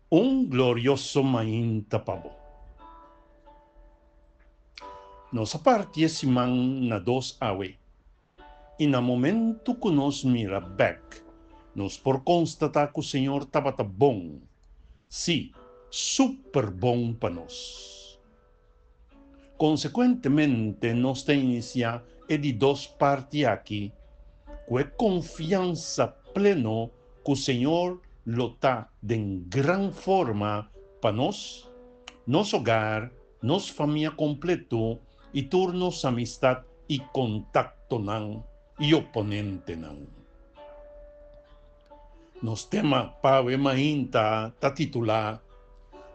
Un glorioso mainta pa bo. Nos a parti e siman na dos awe i na momentu ku nos mira bèk nos por konstatá ku Señor tabata bon, sí, super bon pa nos. Konsekuentemente nos ta inisiá e di dos parti aki ku e konfiansa pleno ku Señor lo ta den gran forma pa nos, nos hogar, nos famia kompleto i tur nos amistat i kontaktonan i oponentenan. Nos tema pa awe mainta ta titulá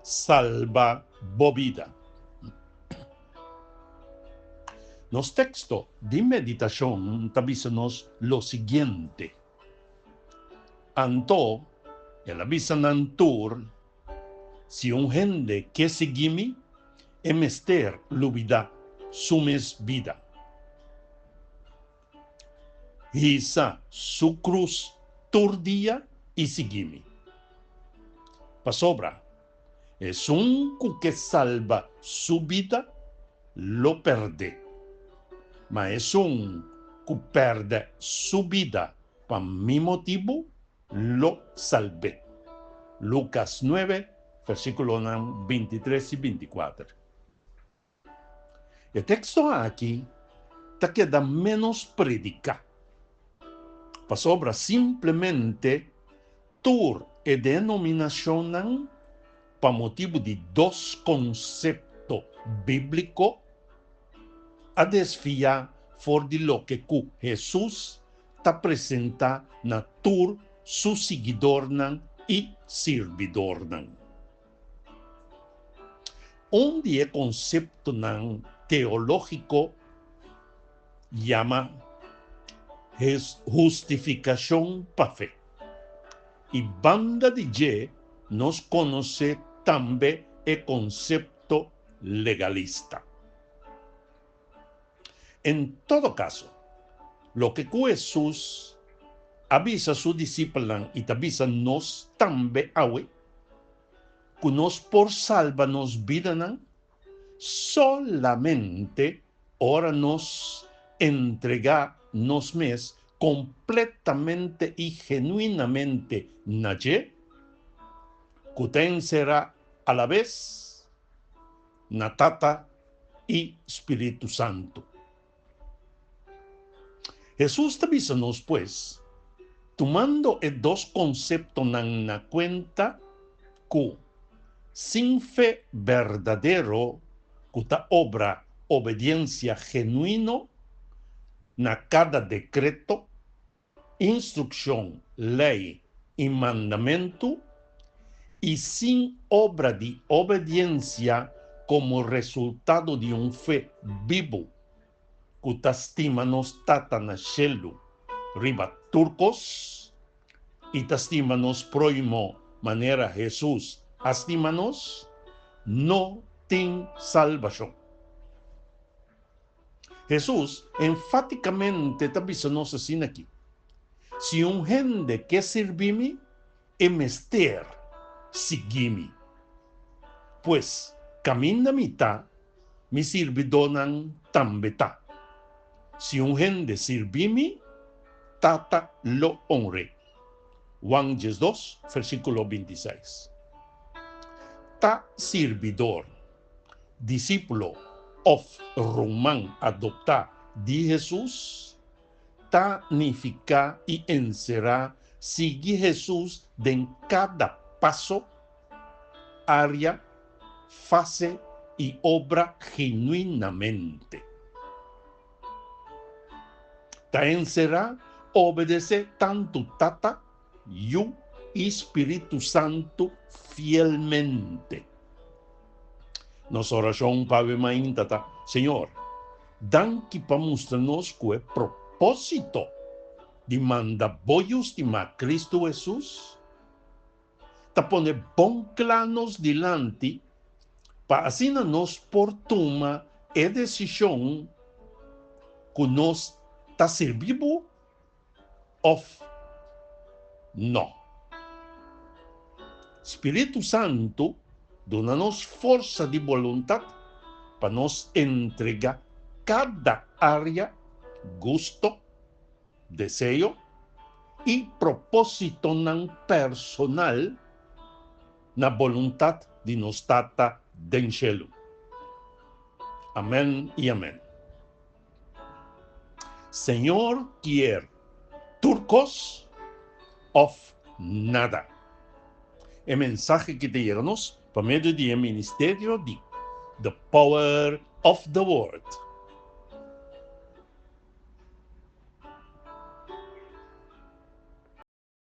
Salba Bo Bida. Nos teksto di meditashon ta bisa nos lo siguiente, Anto el a bisa nan tur, Si un hende ke sigui mi, e mester lubidá su mes bida. Hisa su krus tur dia i sigui mi. Pasobra esun ku ke salba su bida lo pèrd'é, ma esun ku pèrdè su bida pa mi motibu lo salb'é. Lukas nuebe, versíkulonan bintitres i bintikuater. E teksto aki ta keda ménos prediká, pasobra simplemente tur e denominashonnan pa motibu di dos konsepto bíbliko a desviá for di loke ku Hesus ta presentá na tur su siguidornan i sirbidornan. Un di e konseptonan teológiko yama hustifikashon pa fe. I banda di dje nos konosé tambe e konsepto legalista. En todo kaso, loke ku Hesus a bisa su disipelnan i ta bisa nos tambe awe, ku nos por salba nos bidanan solamente ora nos entregá nos mes kompletamente i genuinamente na dje, ku ta enserá alabes na Tata i Spiritu Santu. Hesus ta bisa nos pues, tumando e dos konseptonan na kuenta, ku sin fe berdadero ku ta obra obediensia genuino na kada dekreto, instrukshon, lei i mandamentu, i sin obra di obediensia komo resultado di un fe bibu ku ta stima nos Tata na shelu riba tur kos i ta stima nos próhimo manera Hesus a stima nos, no tin salbashon. Hesus enfátikamente ta bisa nos asina aki, Si un hende ke sirbi mi, e mester sigui mi. Pues, kaminda mi ta, mi sirbidónan tambe ta. Si un hende sirbi mi, Tata lo onr'é. Juan diesdos, versíkulo bintiseis. Ta sirbidor. Disípulo òf ruman adoptá di Hesus ta nifiká i enserá sigui Hesus den kada paso, área, fase i obra genuinamente. Ta enserá obedesé tantu Tata, Yu i Spiritu Santu fielmente. Nos orashon pa awe mainta ta, Señor, danki pa mustra nos ku e propósito di manda Bo Yu stimá Kristu Hesus ta pone bon kla nos dilanti pa asina nos por tuma e desishon ku nos ta sirbi Bo Of no. Spiritu Santu duna nos forsa di boluntat pa nos entregá kada área, gusto, deseo i propósitonan personal na boluntat di nos Tata den shelu. Amèn i amèn. Señor kier tur kos òf nada. E mensahe ki ta yega nos pa medio di e ministerio di The Power of the Word.